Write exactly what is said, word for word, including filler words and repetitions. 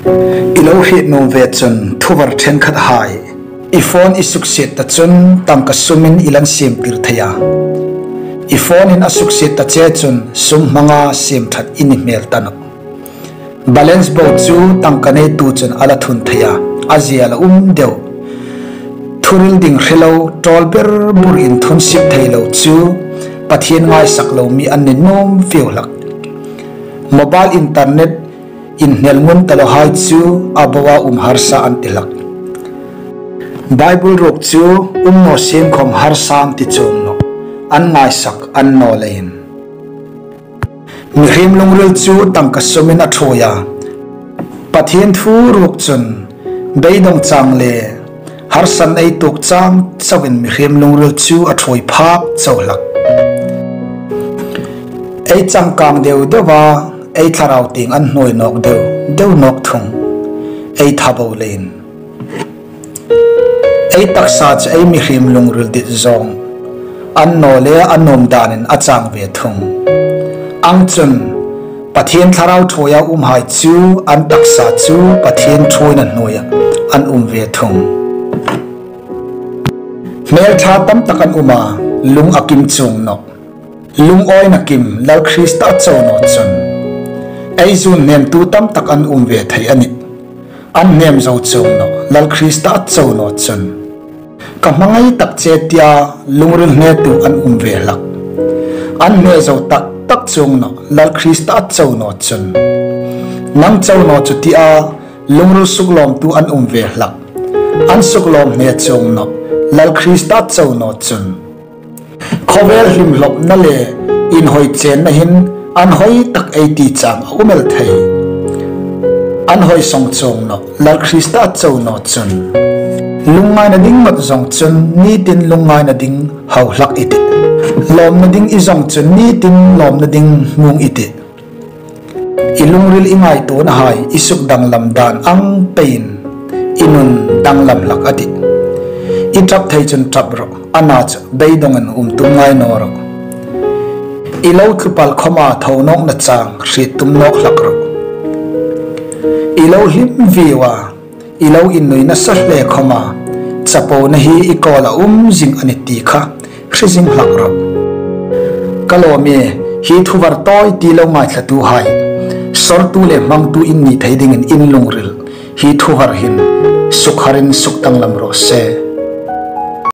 I lo hriet nuom ve chun thuvar ṭhenkhathai. I phone i suksiet ta chun tangka sumin i la siem tir thei a. I phone-in a suksiet ta che chun sum hmanga siem ṭhat i ni hmel ta nawh. Balance bo chu tangka neitu chun a la thun thei a, a ziel a um deu. Thuril ding hre lo, ṭawl ber bur inthun sip thei lo chu Pathien ngaisak lo mi an ni nuom fiu hlak. Mobile internet inhnel ngun ta lo hai chu a boa um harsa an ti hlak. Bible ruok chu um naw sien khom harsa an ti chuong nawh, an ngaisak an naw leiin. Mihriem lungril chu tangka sumin a ṭhuoi a. Pathien thu ruok chun beidong chang le harsan ei tuok chang chauin mihriem lungril chu a ṭhuoi phak chau hlak. Ei changkang deu deu a, ei thlarau tieng an hnuoi nawk deu deu nawk thung. Ei tha bo leiin. Ei taksa chu ei mihriem lungril dit zawng an naw le a nuom danin a chang ve thung. Ang chun Pathien thlarau ṭhuoia umhai chu an taksa chu Pathien ṭhuoina hnuoia an um ve thung. Hmelṭha tam tak an um a, lung a kim chuong nawh. Lungawina kim Lal Krista a chau naw chun. Ei zun hnemtu tam tak an um ve thei a nih. An hnem zo chuong nawh, Lal Krista a chau naw chun. Ka hmangai tak che tia lungril hnetu an um ve hlak. An hne zo tak tak chuong nawh, Lal Krista a chau naw chun. Nang chau naw chu tia lungril suklawmtu an um ve hlak. An suklawm hne chuong nawh, Lal Krista a chau naw chun. Khawvel hlim hlawpna le inhawi chenna hin an hawi tak ei ti chang a um el thei. An hawi sawng chuong nawh, Lal Krista a chau naw chun. Lungngaina ding ngot zawng chun nitin lungngaina ding hau hlak i tih. Lawmna ding i zawng chun nitin lawmna ding hmung i tih. I lungril i ngaituonahai i suk danglam dan ang peiin i nun danglam hlak a tih. I ṭap thei chun ṭap rawh, a na chu beidongin um tum ngai naw rawh. I lo tlu pal khoma tho nawkna chang hriet tum nawk hlak rawh. I lo hlim viu a, i lo innui nasa hle khoma chapona hi i kawla um zing a ni ti kha hre zing hlak rawh. Ka lawm e, hi thuvar tawi ti lo ngaithlatuhai, sawrtu le hmangtu in ni thei dingin in lungril hi thuvar hin sukharin sukdanglam raw se.